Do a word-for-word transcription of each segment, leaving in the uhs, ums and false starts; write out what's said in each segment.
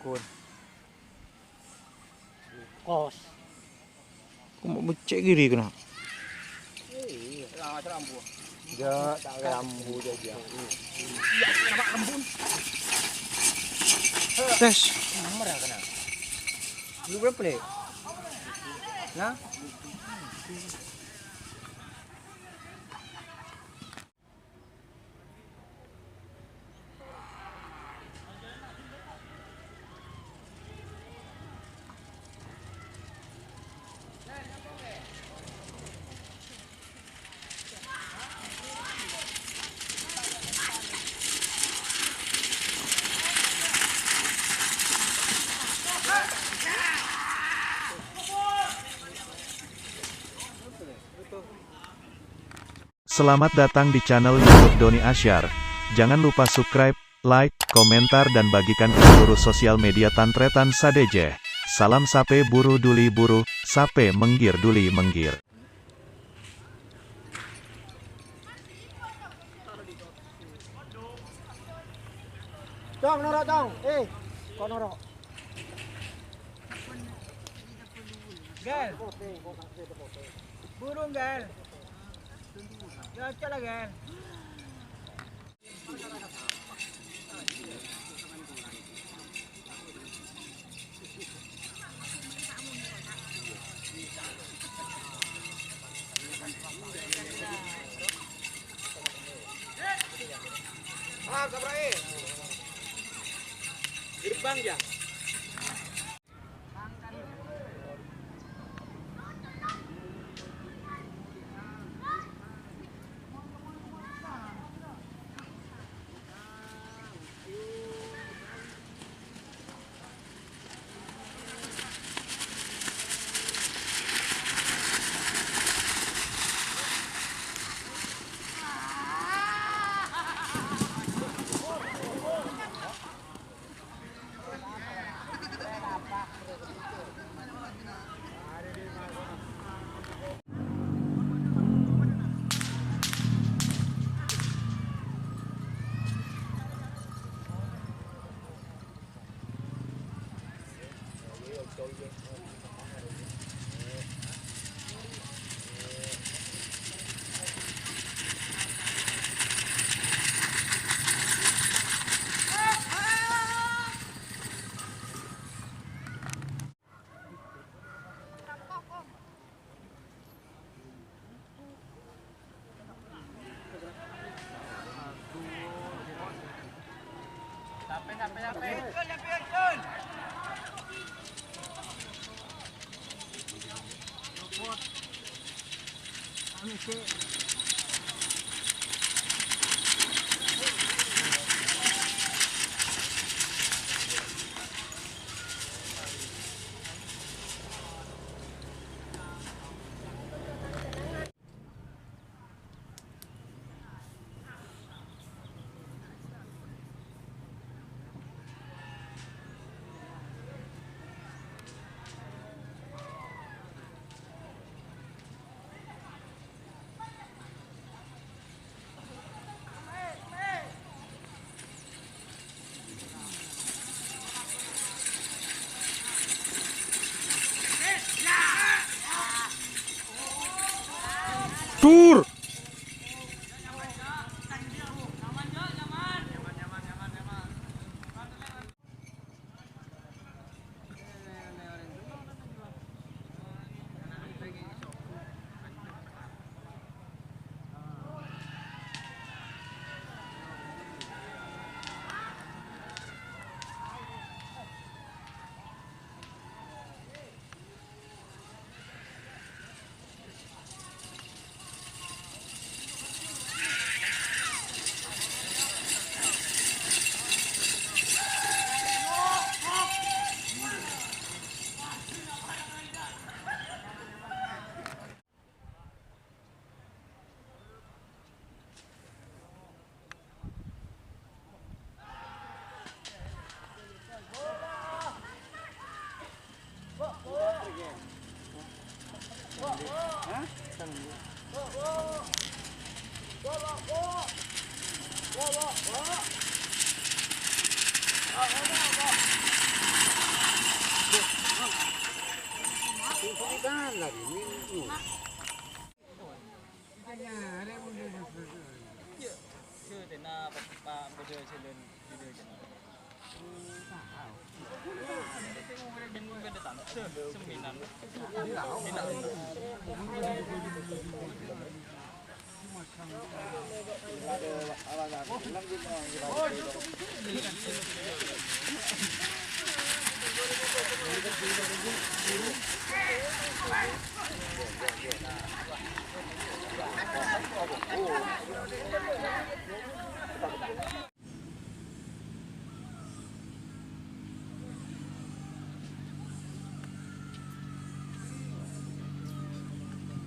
Kun. Kos. Kok mau becek kiri kena? Iya. Jangan sampai rambu. Ya, sampai rambu aja. Iya, kena rambu. Tes. Nomor ya kena. Lu berapa, Le? Nah? Selamat datang di channel YouTube Doni Asyar. Jangan lupa subscribe, like, komentar, dan bagikan ke seluruh sosial media Tan-Trètan sadhâjâ. Salam sapè buru duli buru, sapè mèngghir duli mèngghir. Cong, noro', Cong. Eh, kok noro'? Gal. Burung, Gal. Ya, cok lah, Gal. Ah, Gabriel. Gerbang ya. Dur.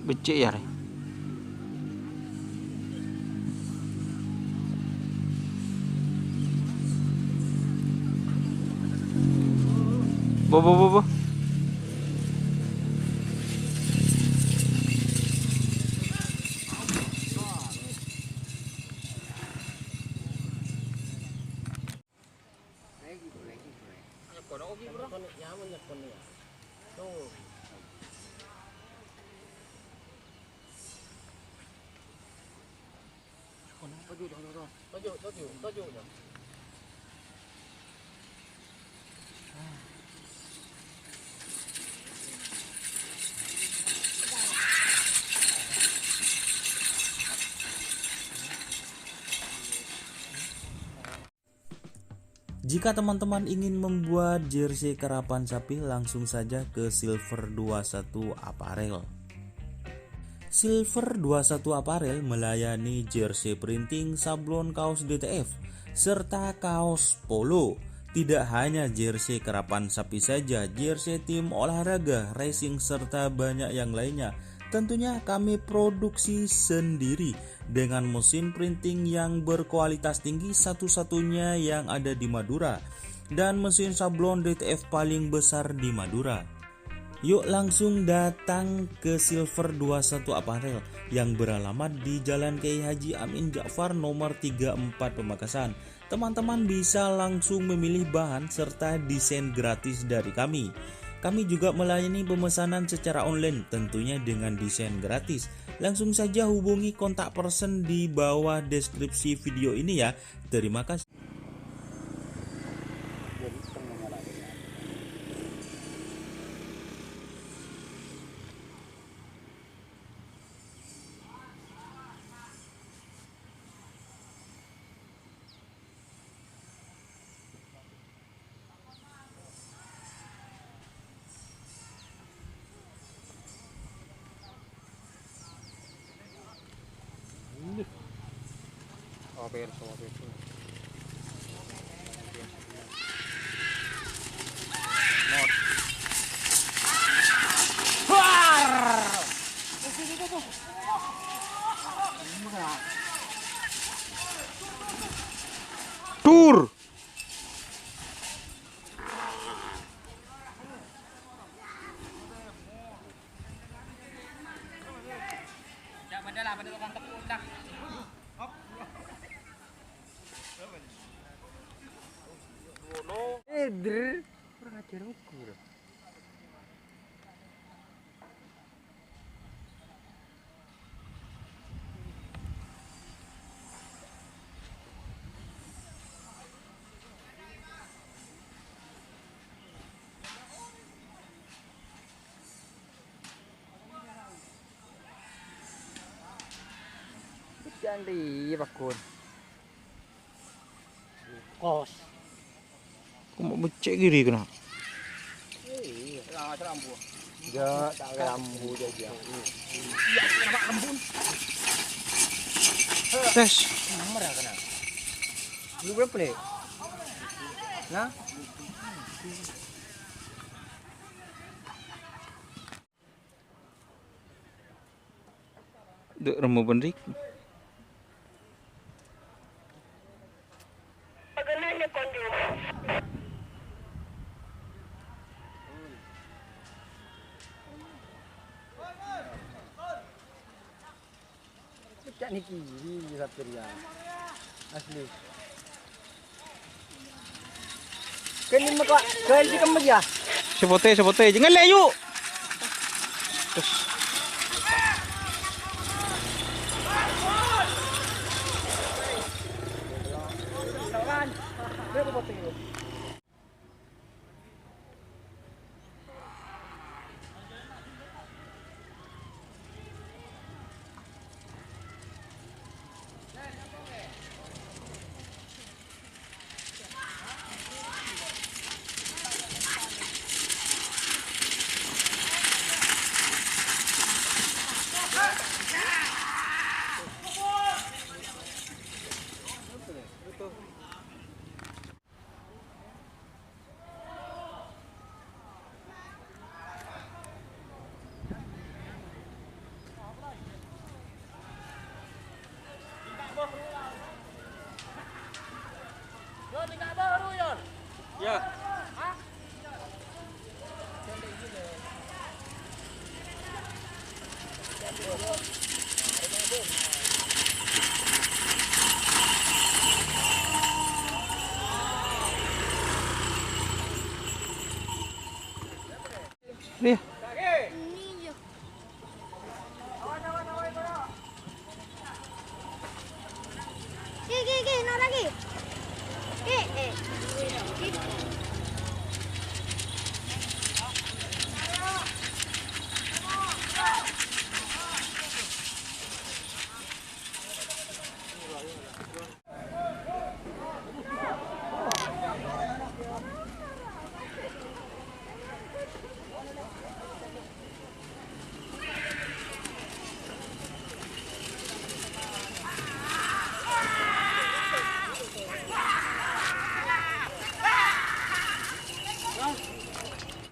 Beccè' ya, rè. Bo, bo, bo, bo. Jika teman-teman ingin membuat jersey karapan sapi, langsung saja ke Silver dua satu Apparel. Silver dua satu Apparel melayani jersey printing, sablon kaos D T F, serta kaos polo. Tidak hanya jersey karapan sapi saja, jersey tim olahraga, racing, serta banyak yang lainnya. Tentunya kami produksi sendiri dengan mesin printing yang berkualitas tinggi, satu-satunya yang ada di Madura, dan mesin sablon D T F paling besar di Madura. Yuk langsung datang ke Silver dua satu Apparel yang beralamat di Jalan Kiai Haji Amin Ja'far nomor tiga empat Pamekasan. Teman-teman bisa langsung memilih bahan serta desain gratis dari kami. Kami juga melayani pemesanan secara online, tentunya dengan desain gratis. Langsung saja hubungi kontak person di bawah deskripsi video ini ya. Terima kasih. Tur. Eh, der. Kurang ajar ukur. Jangan di bakun. Kos. Kok mau becek gini kena? Iya, lah, rambu. Ya, tak rambu aja. Iya, nama rambu. Tes. Nomor yang kena. Lu belum beli? Nah? Dek, remmo bendrik. Cak niki, iya, Sapir, ya. Asli. Kene meko, kae si kemma, ya. Sepote, sepote. Jangan lek, yuk. Rèya,